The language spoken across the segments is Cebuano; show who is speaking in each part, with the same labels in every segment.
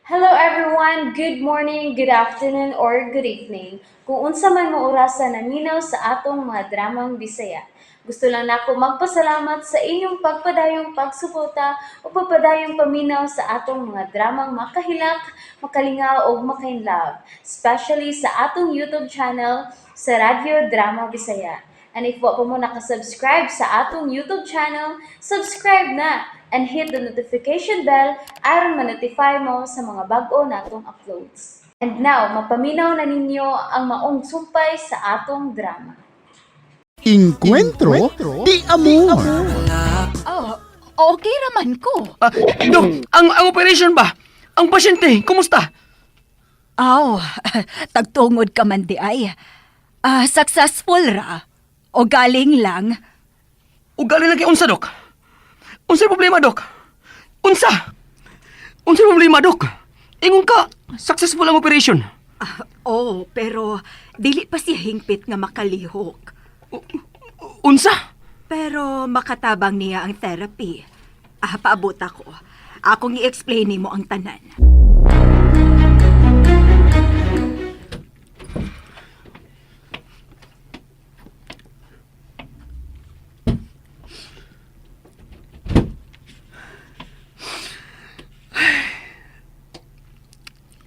Speaker 1: Hello everyone! Good morning, good afternoon, or good evening. Kung unsa man mo orasa naminaw sa atong mga dramang Bisaya. Gusto lang nako magpasalamat sa inyong pagpadayong pagsuporta o pagpadayong paminaw sa atong mga dramang makahilak, makalingaw ug makainlove, especially sa atong YouTube channel sa Radyo Drama Bisaya. And if wa pa mo nakasubscribe sa atong YouTube channel, subscribe na and hit the notification bell aron ma-notify mo sa mga bag-o natong uploads. And now, mapaminaw na ninyo ang maong sumpay sa atong drama.
Speaker 2: Encuentro de Amor.
Speaker 3: Oh, okay raman ko.
Speaker 4: Ah, Dok, ang operation ba? Ang pasyente, kumusta?
Speaker 3: Aw, tagtungod ka man di ay. Ah, successful ra. O galing lang.
Speaker 4: Ugali lang kay unsa, Dok? Unsa problema, Dok? Unsa? Unsa problema, Dok? Ingon ka, successful ang operation.
Speaker 3: Ah, oh, pero dili pa siya hingpit nga makalihok.
Speaker 4: Unsa?
Speaker 3: Pero makatabang niya ang therapy. Ah, paabot ako. Akong i-explain nimo ang tanan.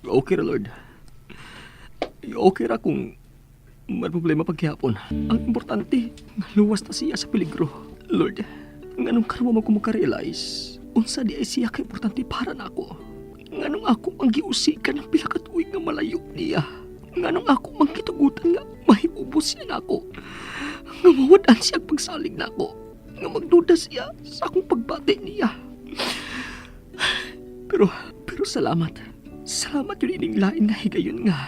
Speaker 4: Okay ra, Lord. Okay ra kung may problema paghihapon. Ang importante, luwas na siya sa peligro. Lord, nganong karon mo ko makarealize, unsa di ay siya ka importante para nako. Nganong ako ang giusikan ng pila ka tuig nga malayo niya. Nganong ako mang gitugutan nga mahiubos siya nako. Nga mawad-an siya ang pagsalig nako. Nga magduda siya sa akong pagbati niya. Pero salamat. Salamat yun ining lain nga higayon nga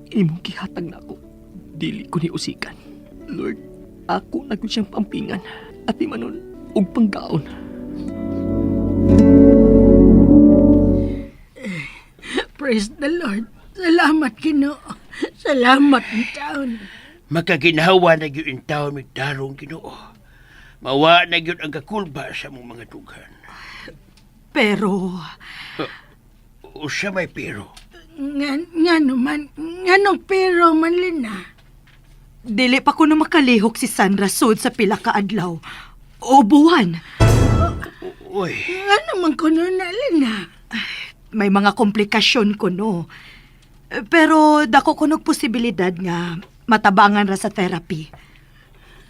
Speaker 4: imong gihatag nako. Dili ko ni usikan. Lord, ako na gyud siyang pampingan at imanon og panggaon.
Speaker 5: Praise the Lord. Salamat, Ginoo. Salamat in taon.
Speaker 6: Makaginhawa na gyud in taon mig tarong Ginoo. Mawa na gyud ang kakulba sa mong mga dughan.
Speaker 3: Pero,
Speaker 6: Usa may pero.
Speaker 5: Nga, nga naman, nga nung pero man lina.
Speaker 3: dili pa ko na makalihok si Sandra sud sa pila ka adlaw. O buwan.
Speaker 6: Uy,
Speaker 5: Nga naman kuno na lina.
Speaker 3: May mga komplikasyon ko no. Pero dako ko nog posibilidad nga matabangan ra sa therapy.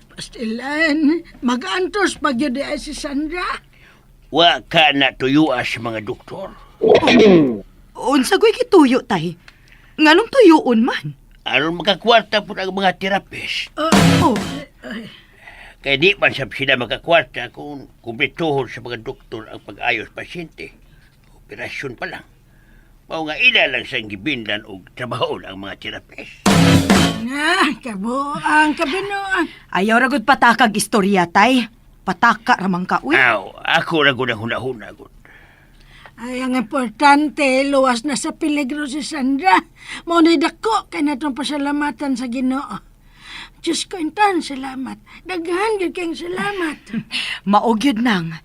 Speaker 5: Pastilan, mag-antos pag yun ay si Sandra.
Speaker 6: wa ka na tuyua sa mga doktor.
Speaker 3: Unsa goy gituyo tay? Nganong tuyuon man?
Speaker 6: Aron makakwarta pud ang mga terapist.
Speaker 3: Oh,
Speaker 6: Kay di man sab sila makakwarta kung kumpletuhon sa mga doktor ang pag-ayos pasyente. Operasyon pa lang. Mao nga ila lang sang gibindan og trabaho ang mga terapist.
Speaker 5: Nga, kabuang, kabinuang.
Speaker 3: Ayaw ra gud patakag istorya tay. Pataka ra man ka uy.
Speaker 6: Aw, ako ra gud ang hunahuna gud.
Speaker 5: Ay, ang importante, luwas na sa peligro si Sandra. Mao na'y dako kay natong pasalamatan sa Ginoo. Diyos ko, intan, salamat. Daghan gyud kayong salamat.
Speaker 3: Mao gyud nang.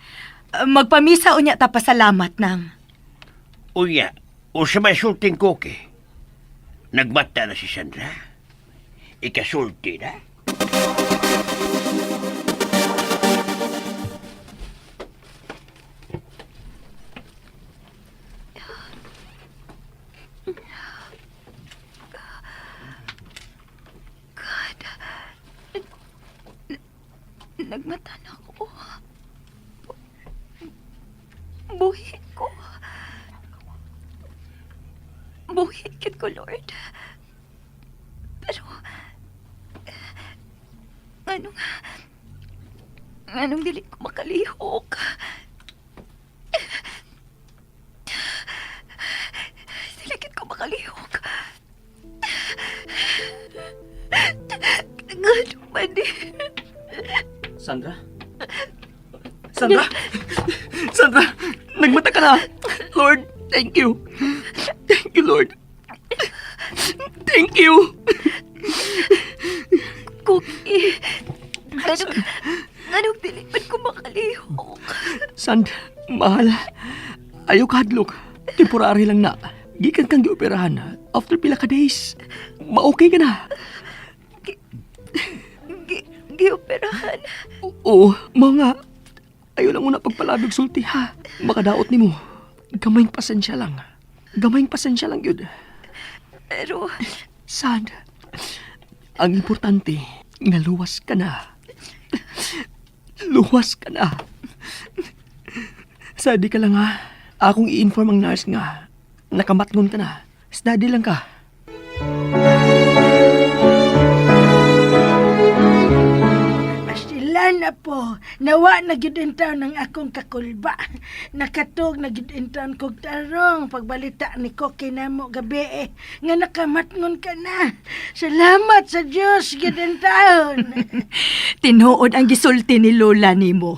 Speaker 3: Magpamisa unya ta pasalamat nang.
Speaker 6: Unya, usa may sulting koke. Nagbata na si Sandra. Ikasulti na.
Speaker 3: Nagmata na ako. Buhi ko. Buhi kit ko, Lord. Pero, anong, anong dili ko makalihok? Dili kit ko makalihok. Ngano man eh.
Speaker 4: Sandra? Sandra? Sandra, nagmata ka na. Lord, thank you. Thank you, Lord. Thank you.
Speaker 3: Cookie. Anong, anong dili man ko makalihok?
Speaker 4: Sand, mahal. Ayaw kahadlok. Temporary lang na. Gikan kang gioperahan. After pila ka days, ma-okay ka na.
Speaker 2: Gioperahan.
Speaker 4: Oo, mao nga. Ayaw lang muna pagpalabig sulti ha. Makadaot nimo. Gamayng pasensya lang. Gamayng pasensya lang yun.
Speaker 2: Pero
Speaker 4: Sad. Ang importante, nga luwas ka na. Luwas ka na. Sadi ka lang ha. Akong i-inform ang nurse nga. Nakamatngon ka na. Steady lang ka.
Speaker 5: Pastilan na po. Nawa na gyud taon ang akong kakulba. Nakatug na gyud taon kog tarong pagbalita ni Koki namo gabi eh. Nga nakamatngon ka na. Salamat sa Dios gyud taon.
Speaker 3: Tinuod ang gisulti ni Lola nimo.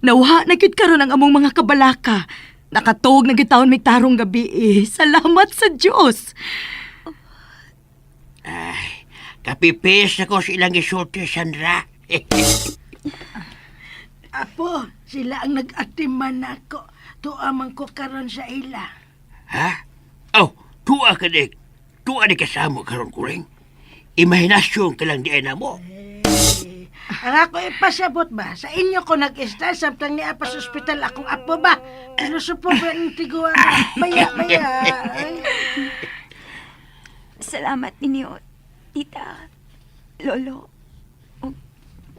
Speaker 3: Nawha na gyud karon ang among mga kabalaka. Nakatuog na gyud taon mig tarong gabi eh. Salamat sa Dios.
Speaker 6: Ay, kapipis ako sa ilang isulti, Sandra.
Speaker 5: Apo, sila ang nag-atiman nako. Tuwa man ko karon sa ila.
Speaker 6: Ha? Oh, tuwa ka di. Tuwa di kasama karon kuring. Imahinasyon ka lang di ay namo.
Speaker 5: Ang ako ipasabot ba? Sa inyo ko nag-istar samtang niya pa sa ospital akong apo ba? Pinusupo ba ng tiguan? Maya, maya. Ay.
Speaker 2: salamat ninyo, tita, lolo, ug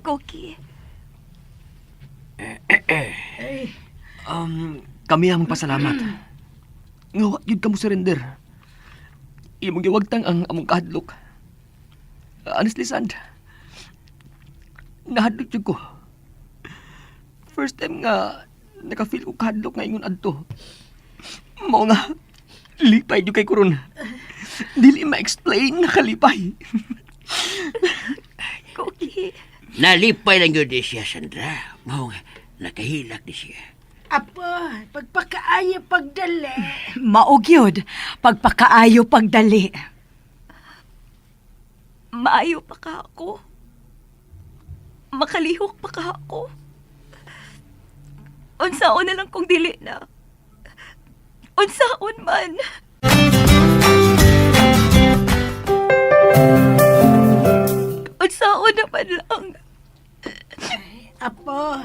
Speaker 2: Koki.
Speaker 4: Kami ang magpasalamat. Nga wa gyud ka mo surrender. Imong giwagtang ang among kahadlok. Honestly, Sand, nahadlok jud ko. First time nga naka-feel ko kahadlok nga ingon adto. Mao nga, lipay jud kay kuron. Dili ma-explain nga kalipay.
Speaker 2: Koki.
Speaker 6: Nalipay lang yun di siya, Sandra. Mao nga, nakahilak di siya.
Speaker 5: Apo, pagpakaayo pagdali.
Speaker 3: Mao gyud pagpakaayo pagdali.
Speaker 2: Maayo pa ka ako. Makalihok pa ka ako. Unsaon na lang kung dili na. Unsaon man. Unsaon naman lang.
Speaker 5: Apo,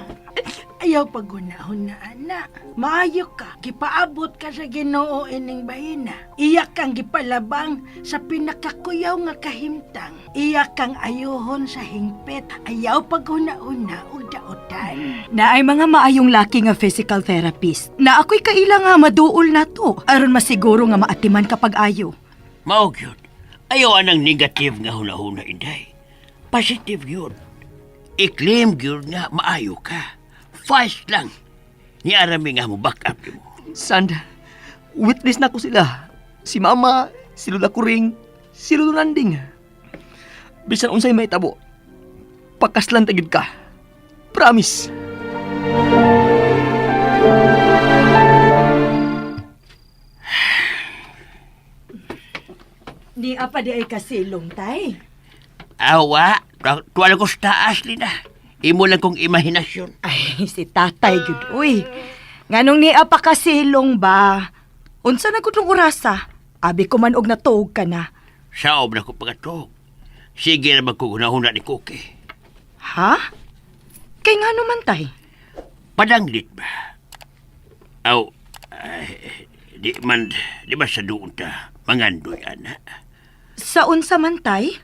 Speaker 5: ayaw pagunahon na ana. Maayo ka, gipaabot ka sa Ginoo ining bahina. Iya kang gipalabang sa pinakakuyaw nga kahimtang. Iya kang ayuhon sa hingpit. Ayaw paghuna-una og daotan.
Speaker 3: Na ay mga maayong laki nga physical therapist. Na ako'y kaila nga maduol na to. Aron masiguro nga maatiman kapag ayo.
Speaker 6: Mao gyud. Ayaw anang negative nga hunahuna, inday. Positive gyud. I-claim gyud nga maayo ka. Fast lang. Ni arami nga mo back up mo.
Speaker 4: Sand, witness na ko sila. Si Mama, si Lola Kuring, si Lolo Nanding. Bisan unsay mahitabo, pakaslan ta gyud ka. Promise.
Speaker 3: Ni apa di ay kasilong tay.
Speaker 6: Awa, tuwa lang ko sa taas, Lina. Imo lang kong imahinasyon.
Speaker 3: Ay, si tatay gud uy. Nganong ni apa kasilong ba? Unsa na gud tong orasa? Abi ko man og natuog ka na.
Speaker 6: Saob na ko pagkatog. Sige na magkugunahuna ni Cookie.
Speaker 3: Ha? Kay ngano man tay?
Speaker 6: Padanglit ba? Aw, ay, di man sa doon ta, mangandoy, ana.
Speaker 3: Sa unsa man tay?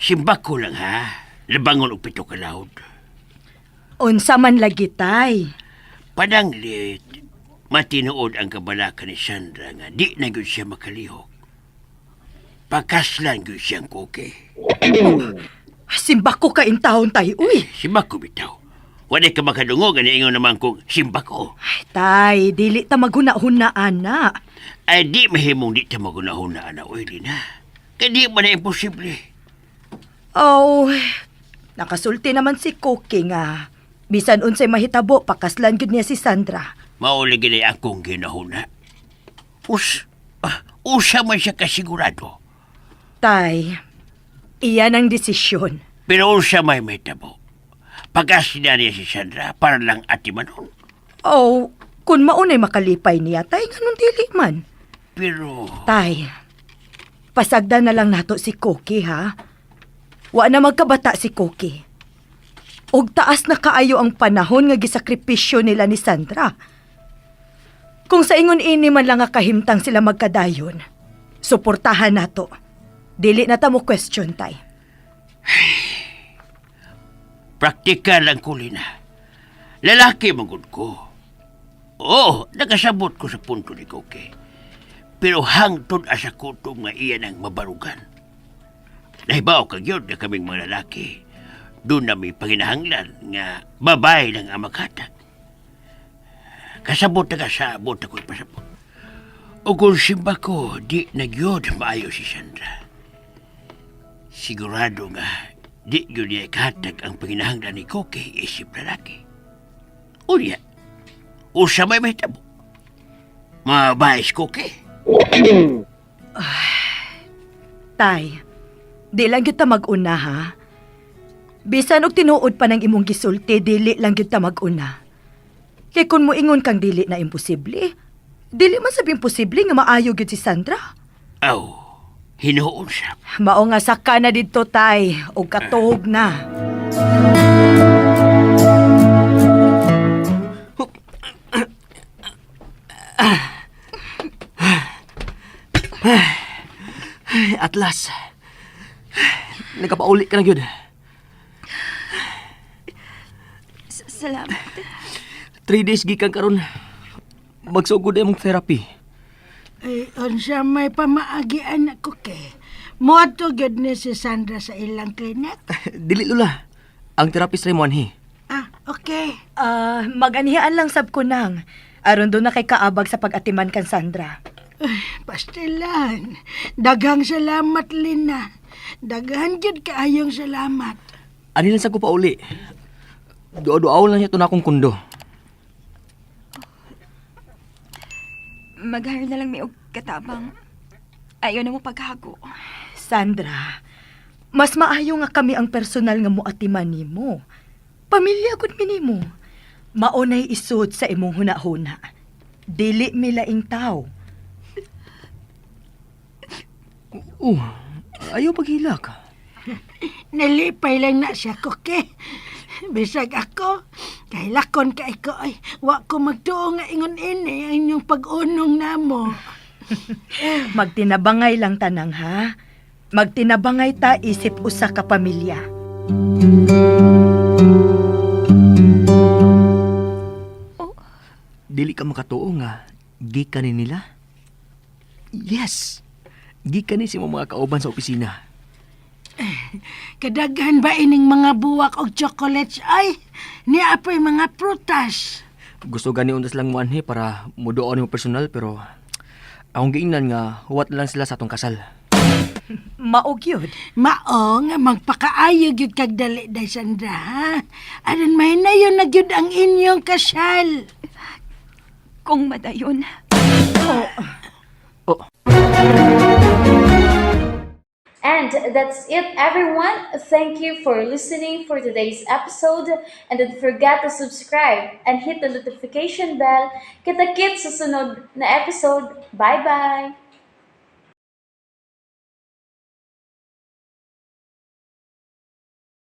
Speaker 6: Simbak ko lang, ha? Labangon og pito ka lahod.
Speaker 3: Unsa man lagi tay?
Speaker 6: Padanglit, matinuod ang kabalaka ni Sandra nga di na gyud siya makalihok. Pakaslan gyud siyang Cookie.
Speaker 3: Simbako ko ka intawon tay uy.
Speaker 6: Simbak ko bitaw. Wala ka makadungog, ani ingon naman kong simbak ko.
Speaker 3: Ay, tay, dili ta maghuna-huna ana.
Speaker 6: Ay di mahimong di ta magunahuna ana oy na. Kay di man na imposible.
Speaker 3: Oh, nakasulti naman si Cookie nga. Bisan unsay mahitabo, pakaslan gyud niya si Sandra.
Speaker 6: Mauli gini akong ginahuna. Usa man siya kasigurado.
Speaker 3: Tay, iyan ang desisyon.
Speaker 6: Pero usa may may tabo. Pagkasina niya si Sandra para lang ati manon.
Speaker 3: Oh, kung maunay makalipay niya, tay, ganun dili man.
Speaker 6: Pero
Speaker 3: Tay, pasagdan na lang nato si Cookie, ha? Wa na magkabata si Cookie. Og taas na kaayo ang panahon nga gisakripisyo nila ni Sandra. Kung sa ingon ini man lang nga kahimtang sila magkadayon, suportahan nato. Dili na ta mo question, Tay.
Speaker 6: Praktikal ang kulina. Lalaki magud ko. Oo, nakasabot ko sa punto ni Koke. Pero hangtod asa kutob nga iyan ang mabarugan. Nahibaw kag yun na kaming mga lalaki. Doon na may panginahanglan nga babae ng amakatag. Kasabot na kasabot ako ipasabot. O kung simba ko, di nagyod maayo si Sandra. Sigurado nga, di yun niya ikatag ang panginahanglan ni Koke isip lalaki. Unya, usa may mahitabo. Mabais Koke.
Speaker 3: Tay, di lang kita mag-una ha. Bisan og tinuod pa ng imong gisulti, dili lang kita mag-una. Kay kung moingon kang dili na imposible, dili man sabi imposible nga maayo gyud si Sandra.
Speaker 6: Aw, hinuon siya.
Speaker 3: Mao nga saka na didto, Tay, og katuhog na.
Speaker 4: Ay, Atlas. Nagkapauli ka na yun.
Speaker 2: Salamat.
Speaker 4: 3 days gikan karon. Magsugod na imong therapy.
Speaker 5: Ay, unsa may pamaagi anak ko kay. Moadto gyud ni si Sandra sa ilang clinic.
Speaker 4: Dili, Lola. Ang therapist ray mo anhi.
Speaker 5: Ah, okay.
Speaker 3: Ah, maganihaan lang sab ko nang. Aron do na kay kaabag sa pag-atiman kan Sandra.
Speaker 5: Ay, pastilan. Daghang salamat, Lina. Daghan gyud kaayong salamat.
Speaker 4: Ani lang sa ko pauli. Duo-duaw lang niya ito na akong kundo.
Speaker 2: Mag-hire na lang mi og katabang. Ayaw na mo paghago.
Speaker 3: Sandra, mas maayo nga kami ang personal nga moatiman nimo. Pamilya gud mi nimo. Maunay isod sa imong hunahuna. Dili mi laing tao.
Speaker 4: Oh, ayaw paghilak.
Speaker 5: Nilipay lang na siya, Koke. Bisag ako, kay lakon kay ko ay, wa ko magtuo nga ingon ini ang inyong pag-unong namo.
Speaker 3: Magtinabangay lang tanang ha. Magtinabangay ta isip usa ka pamilya.
Speaker 4: Dili ka makatuo nga gikan ni nila. Yes. Gikan ni si mga kauban sa opisina.
Speaker 5: Kadaghan ba ining mga buwak og chocolates ay? Niya po'y mga prutas.
Speaker 4: Gusto gani undas lang mo anhi para muduon mo personal pero akong giingnan nga huwat lang sila sa atong kasal.
Speaker 3: Mao gyud.
Speaker 5: Mao nga magpakaayo gyud kag dali day Sandra ha. Aron mahinayon na gyud ang inyong kasal.
Speaker 2: Kung madayon.
Speaker 4: Oh,
Speaker 1: And that's it, everyone. Thank you for listening for today's episode. And don't forget to subscribe and hit the notification bell. Kita-kits sa sunod na episode. Bye-bye!